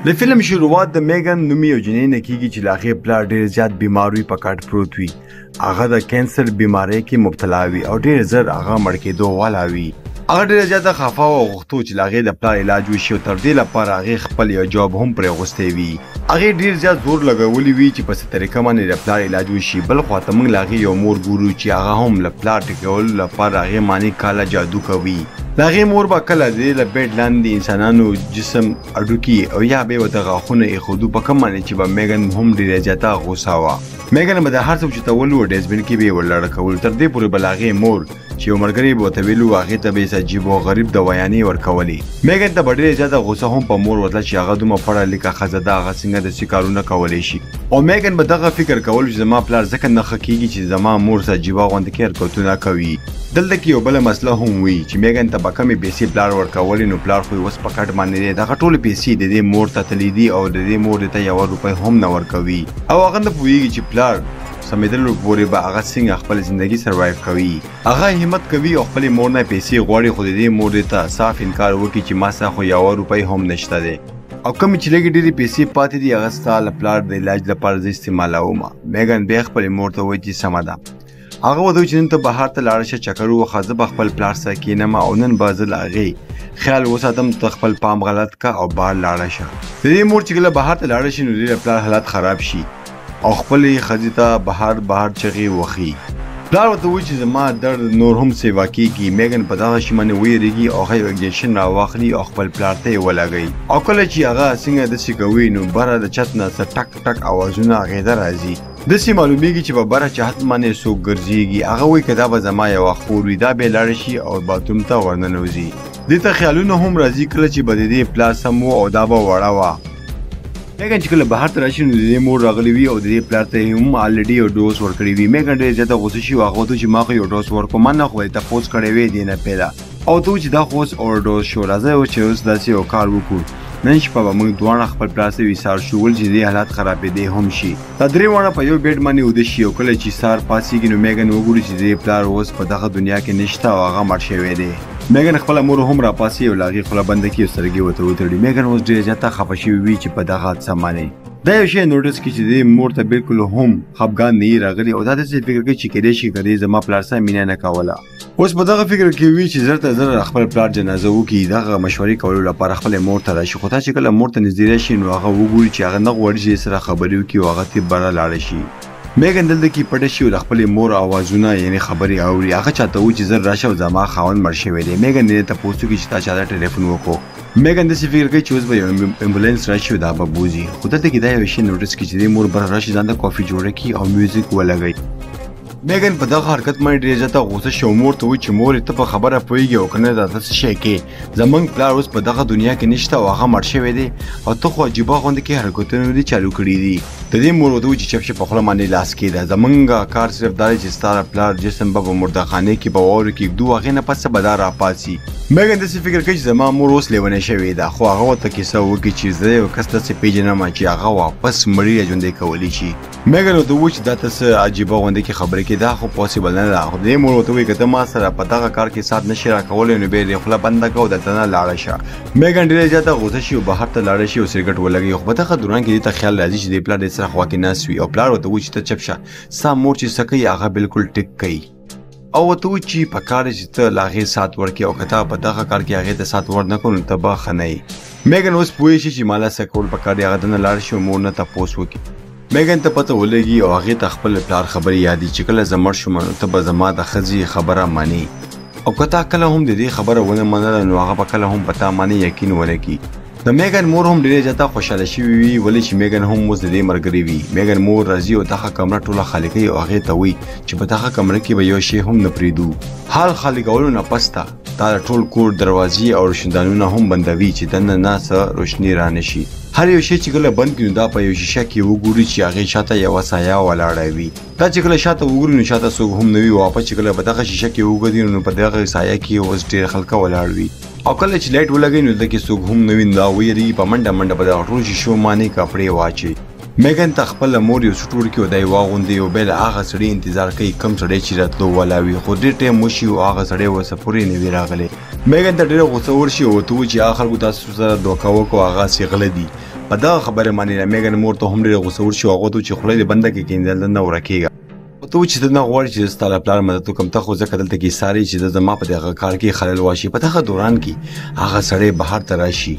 د فلم شروعات د میګن نومي یو جنۍ نه کیږي چې له هغې پلار ډېر زیات بیمار وي، په کټ پروت وي. هغه د کینسر بیمارۍ کې مبتلا وي او ډېر زر هغه مړ کېدو والا وي. هغه ډېره زیاته خفه وه او غوښتو چې له هغې د پلار علاج وشي او تر دې لپاره هغې خپل یو جاب هم پرې غوښتی وي. هغې ډېر زیات زور لګولی وي چې په څه طریقه باندې د پلار علاج وشي. بل خوا ته موږ له هغې یو مور ګورو چې هغه هم له پلار ټیکولو لپاره هغې معنی کاله جادو کوي. د هغې مور به کله د دې له بیډ لاندې انسانانو جسم هډوکي او یا به یې ورته غاښونه ایښودو، په کوم باندې چې به میګن هم ډېره زیاته غوسه وه. میګن به د هر څه اوچتولو او ډسټبین کې به یې ورلړه کولو. تر دې پورې به له هغې مور چې یو ملګری به ورته ویلو هغې ته به یې څه عجیب او غریب دوایانې ورکولې. میګن ته به ډېره زیاته غوسه هم په مور ورتله چې هغه دومره پړه لیکه ښځه ده، هغه څنګه داسې کارونه کولی شي. او میګن به دغه فکر کولو چې زما پلار ځکه نه ښه کېږي چې زما مور څه عجیبه غوندې کې حرکتونه کوي. دلته کې یو بله مسله هم وي چې میګن ته به کمې پیسې پلار ورکولې، نو پلار خو یې اوس په کټ باندې دی، دغه ټولې پیسې د دې مور ته تللې دي او د دې مور دې ته یوه روپۍ هم نه ورکوي. او هغه نه پوهېږي چې پلار سمېدلو پورې به هغه څنګه خپله زندګي سروایو کوي. هغه همت کوي او خپلې مور نه پیسې غواړي، خو د دې مور دې ته صاف انکار وکړي چې ما سره خو یوه روپۍ هم نشته دی او کومې چې لږې ډېرې پیسې پاتې دي هغه ستا له پلار د علاج لپاره زه استعمالوم. میګن بیا خپلې مور ته وایي چې سمه ده. هغه ورته وایي چې نن ته بهر ته لاړه شه، چکر ووهه، زه به خپل پلار سره کښېنم او نن به زه له هغې خیال وساتم، ته خپل پام غلط که او بهر لاړه شه. د دې مور چې کله بهر ته لاړه شي نو د دې پلار حالت خراب شي او خپلې ښځې ته بهر بهر چغې وخي. پلار ورته وایي چې زما درد نور هم سیوا کېږي. میګن په دغه شي باندې ویرېږي او هغه یو انجکشن راواخلي او خپل پلار ته یې ولګوي. او کله چې هغه څنګه داسې کوي نو بره د چت نه څه ټک ټک اوازونه هغې ته راځي. داسې معلومیږي چې په بره چت باندې څوک ګرځېږي. هغه وایي که دا به زما یوه خور وي، دا به لاړه شي او باتروم ته ورننوځي. دې ته خیالونه هم راځي کله چې به د دې پلار سم و او دا به وړه وه. میګن چې کله بهر ته راشي نو د دې مور راغلې وي او د دې پلار ته یې هم الریډي یو ډوز ورکړی وي. میګن ډېره زیاته غوسه شي او هغه ورته چې ما خو یو ډوز ورکړو، ما نه خو یې تپوس کړی وی دې نه پیدا، او ته چې دا خو اوس اور ډوز شو، راځه اوس چې اوس داسې یو کار وکړو، نن شپه به موږ دواړه خپل پلار سره ویسار شو، ولې چې دې حالات خرابېدی هم شي. دا درې واړه په یو بیډ باندې ویده شي او کله چې سهار پاڅېږي نو میګن وګوري چې د دې پلار اوس په دغه دنیا کې نشته او هغه مړ شوی دی. میګن خپله مور هم راپاڅي او له هغې خوله بنده کړي او سترګې ورته وتړي. میګن اوس ډېره زیاته خفه شوې وي چې په دغه حادثه باندې. دا یو شی نوټس کړي چې د دې مور ته بالکل هم خفګان نه راغلی او دا داسې فکر کوي چې کېدای شي که دې زما پلار سره مینه نه کوله. اوس په دغه فکر کې وي چې زر تر زره خپل پلار جنازه وکړي، دغه مشورې کولو لپاره خپلې مور ته راشي. خو دا چې کله مور ته نږدې راشي نو هغه وګوري چې هغه نه غواړي چې سره خبرې وکړي او هغه ترې بره لاړه شي. میګن دلته کې پټه شي او د خپلې مور اوازونه یعنې خبرې اوري. هغه چاته وایي چې زر راشه او زما خاوند مړ شوی دی. میګن دې تپوس وکړي چې تا چا ته ټلیفون وکړو. میګن داسې فکر کوي چې اوس به یو امبولانس راشي او دا به بوځي، خو دلته کې دا یو شی نوټس کړي چې دې مور بره راشي، ځان ته کافي جوړه کړي او میوزیک ولګوي. میګن په دغه حرکت باندې ډېره زیاته غوسه شي او مور ته وایي چې مورې ته په خبره پوهېږي او که نه دا ته څه شی کې، زموږ پلار اوس په دغه دنیا کې نشته او هغه مړ شوی دی او ته خو عجیبه غوندې کې حرکتونه دې چالو کړي دي. د دې مور ورته وایي چې چپ شه په خوله باندې لاس کېده، زموږ کار صرف دا دی چې ستا د پلار جسم به په مردخانې کې په واورو کې ږدو، هغې نه پس به دا راپاڅي. میګن داسې فکر کوي چې زما مور اوس لیونۍ شوې ده، خو هغه ورته کیسه وکړي چې زه یو کس داسې پېژنم چې هغه واپس مړي ژوندی کولی شي. میګن ورته وویل چې دا ته څه عجیبه غوندې کې خبرې کوې، دا خو پاسیبل نه ده. خو د دې مور ورته وویل که ته ما سره په دغه کار کې سات نه شې راکولی نو بیا دې خوله بنده کړه او دلته نه لاړه شه. میګن ډېره زیاته غوسه شي او بهر ته لاړه شي او سګرټ ولګوي. خو په دغه دوران کې دې ته خیال راځي چې دې پلار دې سره خوا کې ناست وي او پلار ورته وویل چې ته چپ شه، ستا مور چې څه کوي هغه بالکل ټیک کوي، او ورته وویل چې په کار دی چې ته له هغې سات ورکړې او که تا په دغه کار کې هغې ته سات ور نه کړو نو ته به ښه نه یې. میګن اوس پوه شي چې مالا څه کول په کار دی، هغه دننه لاړ شي او مور نه تپوس وکړي. میګن ته پته ولګي او هغې ته خپل پلار خبرې یادي چې کله زه مړ شوم نو ته به زما د ښځې خبره منې او که تا کله هم د دې خبره ونه منله نو هغه به کله هم په تا باندې یقین ونه کړي. د میګن مور هم ډېره زیاته خوشحاله شوې وي، ولې چې میګن هم اوس د دې ملګرې وي. میګن مور راځي او دغه کمره ټوله خالي کوي او هغې ته وایي چې په دغه کمره کې به یو شی هم نه پرېږدو. حال خالي کولو نه پس ته دا د ټول کور دروازې او روشندانونه هم بندوي چې دننه نه څه روشني رانه شي. هر یو شی چې کله بند کړي نو دا په یو شیشه کې وګوري چې هغې شاته یوه سایه ولاړه وي. دا چې کله شاته وګوري نو شاته څوک هم نه وي، واپس چې کله په دغه شیشه کې وګوري نو په دغه سایه کې اوس ډېر خلک ولاړ وي. او کله چې لایټ ولګوي نو دلته کې څوک هم نه وي، نو دا ویریږي په منډه منډه په دغه ټولو شیشو باندې کپړې واچوي. میګن ته خپله مور یو سوټ ورکړي او دا یې واغوندي او بیا له هغه سړي انتظار کوي کوم سړی چې راتلو والا وي، خو ډېر ټایم وشي او هغه سړی ورسره پورې نه وي راغلی. میګن ته ډېره غوسه ورشي او ورته ووایي چې هغه خلکو تاسو سره دوکه وکړه او هغه هسې غله دي. په دغه خبرې باندې د میګن مور ته هم ډېره غوسه ورشي او هغه ورته ووایي چې خوله دې بنده کړې کېنې دلته نه ورکېږه. ورته ووایي چې ته نه غواړې چې زه ستا له پلار مدد وکړم، ته خو ځکه دلته کې ایسار یې چې زه زما په دغه کار کې خلل واشي. په دغه دوران کې هغه سړی بهر ته راشي.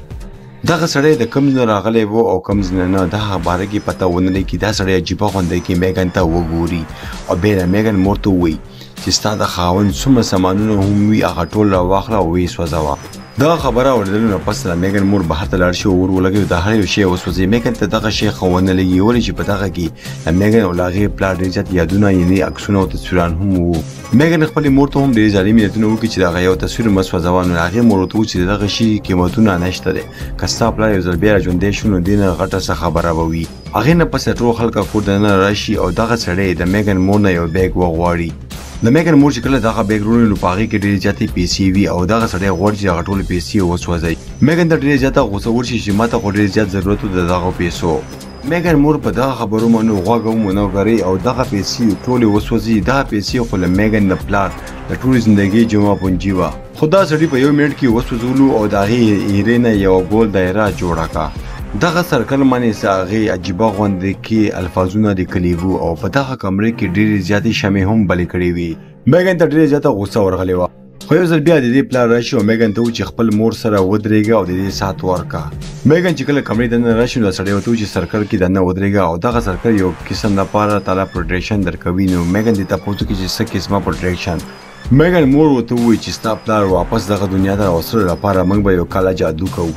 دغه سړی د کوم ځای نه راغلی و او کوم ځای نه، دغه باره کې پته ونه لګي. دا سړی عجیبه غوندې کې میګن ته وګوري او بیا د میګن مور ته ووایي چې ستا د خاوند څومره سامانونه هم وي هغه ټول راواخله او ویې سوځوه. دغه خبره اورېدلو نه پس د میګن مور بهر ته لاړ شي او اور ولګوي، د هر یو شی وسوځوي. میګن ته دغه شی ښه ونه لګي، ولې چې په دغه کې د میګن او له هغې پلار ډېر زیات یادونه یعنې عکسونه او تصویران هم وو. میګن خپلې مور ته هم ډېرې زارۍ مینتونه وکړي چې دغه یو تصویر مه سوځوه. نو هغې مور ورته وویل چې د دغه شي قیمتونه نشته دی، که ستا پلار یو ځل بیا راژوندی شو نو دې نه غټه څه خبره به وي. هغې نه پس ټول خلک کور دننه راشي او دغه سړی د میګن مور نه یو بیګ وغواړي. د میګن مور چې کله دغه بیګ وروړي نو په هغې کې ډېرې زیاتې پیسې وي او دغه سړی غواړي چې هغه ټولې پیسې وسوځوي. میګن ته ډېره زیاته غوسه ورشي چې ما ته خو ډېر زیات ضرورت و د دغو پیسو. میګن مور په دغه خبرو باندې غوږ هم ونه ګري او دغه پیسې ټولې وسوځي. دغه پیسې خو له میګن د پلار د ټولې زندګۍ جمع پونجي وه، خو دا سړي په یو منټ کې وسوځولو او د هغې ایرې نه یوه ګول دایره جوړه کړه. دغه سرکل باندې څه هغې عجیبه غوندې کې الفاظونه لیکلي وو او په دغه کمرې کې ډېرې زیاتې شمعې هم بلې کړې وې. میګن ته ډېره زیاته غوسه ورغلې وه، خو یو ځل بیا د دې پلار راشي او میګن ته ووایي چې خپل مور سره ودرېږه او د دې ساعت ورکړه. میګن چې کله کمرې دننه راشي نو دا سړی ورته ووایي چې سرکل کې دننه ودرېږه او دغه سرکل یو قسم لپاره تاله پروټیکشن درکوي. نو میګن دې تپوس وکړي چې څه قسمه پروټیکشن؟ میګن مور ورته ووایي چې ستا پلار واپس دغه دنیا ته راوستلو لپاره موږ به یو کاله جادو کوو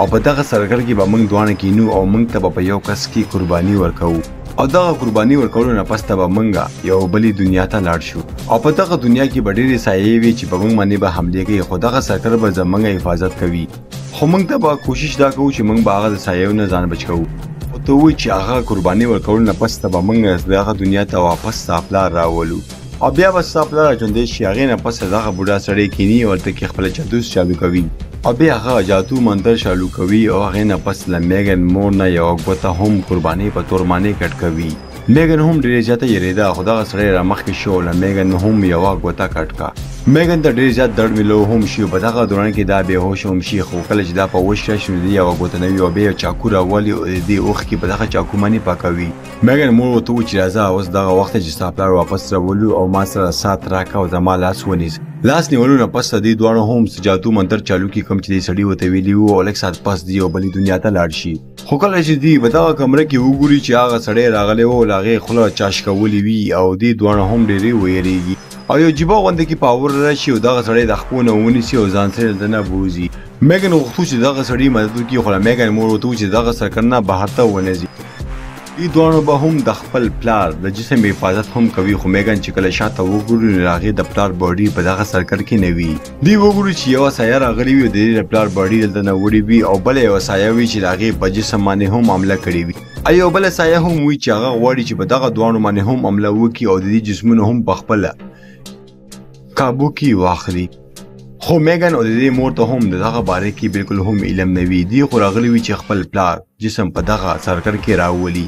او په دغه سرکل کې به موږ دواړه کینو او موږ ته به په یو کس کې قرباني ورکوو او دغه قرباني ورکولو نه پس ته به موږ یو بلې دنیا ته لاړ شو او په دغه دنیا کې به ډېرې سایې وي چې په موږ باندې به حملې کوي، خو دغه سرکل به زموږ حفاظت کوي، خو موږ ته به کوشش دا کوو چې موږ به هغه د سایو نه ځان بچ کوو. ورته ووایي چې هغه قرباني ورکولو نه پس ته به موږ دغه دنیا ته واپس ستا پلار راولو او بیا به ستا پلار راژوندی شي. هغې نه پس دغه بوډا سړی کښېني او هلته کې خپله جادو چالو کوي او بیا هغه جادو منتر چالو کوي او هغې نه پس له میګن مور نه یوه ګوته هم قربانۍ په تور باندې کټ کوي. میګن هم ډېره زیاته یریده، خو دغه سړی رامخکې شو او له میګن هم یوه ګوته کټ کړه. میګن ته ډېر زیات درد میلو هم شي او په دغه دوران کې دا بې هوشه هم شي، خو کله چې دا په هوش راشي نو د دې یوه ګوته نه وي او بیا یو چاکو راولي او د دې اوښکې په دغه چاکو باندې پاکوي. میګن مور ورته وویل چې راځه اوس دغه وخت دی چې ستا پلار واپس راولو او ما سره سات راکړه او زما لاس ونیسه. لاس نیولو نه پس د دې دواړو هم څه جادو منتر چالو کړي کوم چې دې سړي ورته ویلي وو او لږ ساعت پس دی یو بلې دنیا ته لاړ شي. خو کله چې دوی په دغه کمره کې وګوري چې هغه سړی راغلی و له هغې خوله چاشکولې وي او دې دواړه هم ډېرې ویرېږي او یو عجیبه غوندې کې پاور راشي او دغه سړی د خپو نه ونیسي او ځان سره دننه بوځي. میګن غوښتو چې دغه سړي مدد وکړي، خو له میګن مور ورته وویل چې دغه سرکل نه بهر ته ونه ځي. دوی دواړو به هم د خپل پلار د جسم حفاظت هم کوي، خو میګن چې کله شاته وګوري نو د هغې د پلار باډي په دغه سرکل کې نه وي. دوی وګوري چې یوه سایه راغلې وي او د دې د پلار باډي دلته نه وړې وي او بله یوه سایه وي چې د هغې په جسم باندې هم حمله کړې وي او یوه بله سایه هم وي چې هغه غواړي چې په دغه دواړو باندې هم حمله وکړي او د دې جسمونه هم په خپله کابو کې واخلي. خو میګن او د دې مور ته هم د دغه باره کې بالکل هم علم نه وي. دوی خو راغلي وي چې خپل پلار جسم په دغه سرکل کې راولي.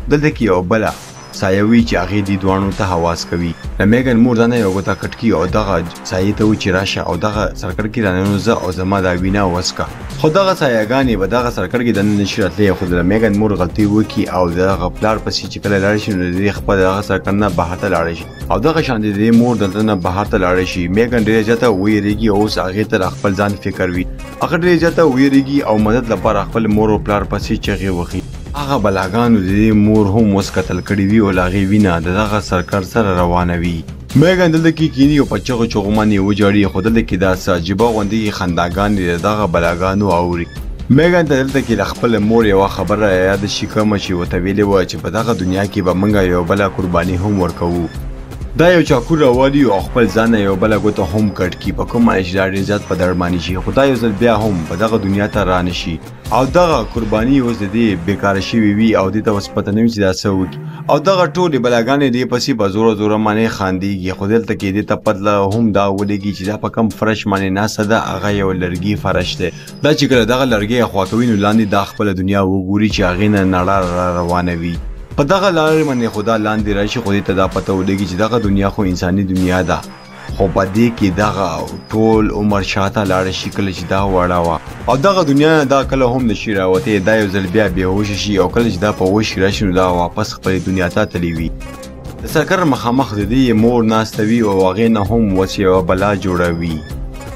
دلته کې یوه بله سایه وي چې هغې دې دواړو ته حواس کوي. د میګن مور دانه یوه ګوته کټ کړي او دغه سایې ته وایي چې راشه او دغه سرکل کې راننوځه او زما دا وینه وڅکه. خو دغه سایهګانې په دغه سرکل کې دننه نشي راتلی، خو د میګن مور غلطي وکړي او دغه پلار پسې چې کله لاړه شي نو د دې خپل دغه سرکل نه بهر ته لاړه شي او دغه شان د دې مور دلته نه بهر ته لاړه شي. میګن ډېره زیاته ویرېږي او اوس هغې ته د خپل ځان فکر وي. هغه ډېره زیاته ویرېږي او مدد لپاره خپل مور او پلار پسې چغې وهي. هغه بلاګانو د دې مور هم اوس قتل کړې وي او له هغې وینه د دغه سرکل سره روانه وي. میګن دلته کې کینی او په چغو چغو باندې وژاړي، خو دلته کې دا څه عجیبه غوندې کې خنداګانې د دغه بلاګانو اوري. میګن ته دلته کې د خپل مور یوه خبره یاده شي کومه چې ورته ویلې وه چې په دغه دنیا کې به موږ یوه بله قرباني هم ورکوو. دا یو چاکو راوالي او خپل ځان نه یوه بله ګوته هم کټ کړي په کوم باندې چې دا ډېر زیات په درد باندې شي، خو دا یو ځل بیا هم په دغه دنیا ته رانه شي او دغه قرباني اوس د دې بېکاره شوې وي او دې ته اوس پته نه وي چې دا څه وکړي. او دغه ټولې بلاګانې دې پسې په زوره زوره باندې خاندېږي. خو دلته کې دې ته پتله هم دا ولګي چې دا په کم فرش باندې ناسته ده، هغه یو لرګي فرش دی. دا چې کله دغه لرګی اخوا کوي نو لاندې دا خپله دنیا وګوري چې هغې نه نړا را روانه وي. په دغه لارې باندې خو دا لاندې راشي، خو دې ته دا پته ولګي چې دغه دنیا خو انساني دنیا ده، خو په دې کې دغه ټول عمر شاته لاړه شي کله چې دا وړه وه، او دغه دنیا نه دا کله هم نشي راوتی. دا یو ځل بیا بېهوشه شي او کله چې دا په هوش کې راشي نو دا واپس خپلې دنیا ته تللی وي. د سرکر مخامخ د دې مور ناسته وي او هغې نه هم اوس یوه بلا جوړه وي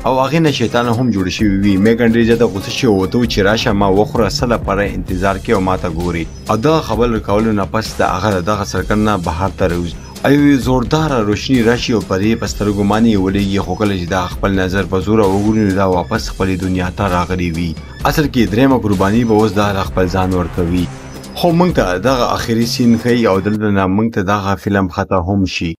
او هغې نه شیطان هم جوړ شوي وي. میګن ډېر زیاته غوسه شي او ورته وایي چې راشه ما وخوره، څه لپاره انتظار کوې او ما ته ګورې. او دغه خبر کولو نه پس د هغه د دغه سرکر نه بهر ته راوځي او یوې زورداره روشني راشي او په دې په سترګو باندې یې ولېږي. خو کله چې دا خپل نظر په زوره وګوري نو دا واپس خپلې دنیا ته راغلی وي. اصل کې درېیمه قرباني به اوس دا له خپل ځان ورکوي. خو موږ ته دغه اخري سین ښیي او دلته نه موږ ته دغه فلم ختم هم شي.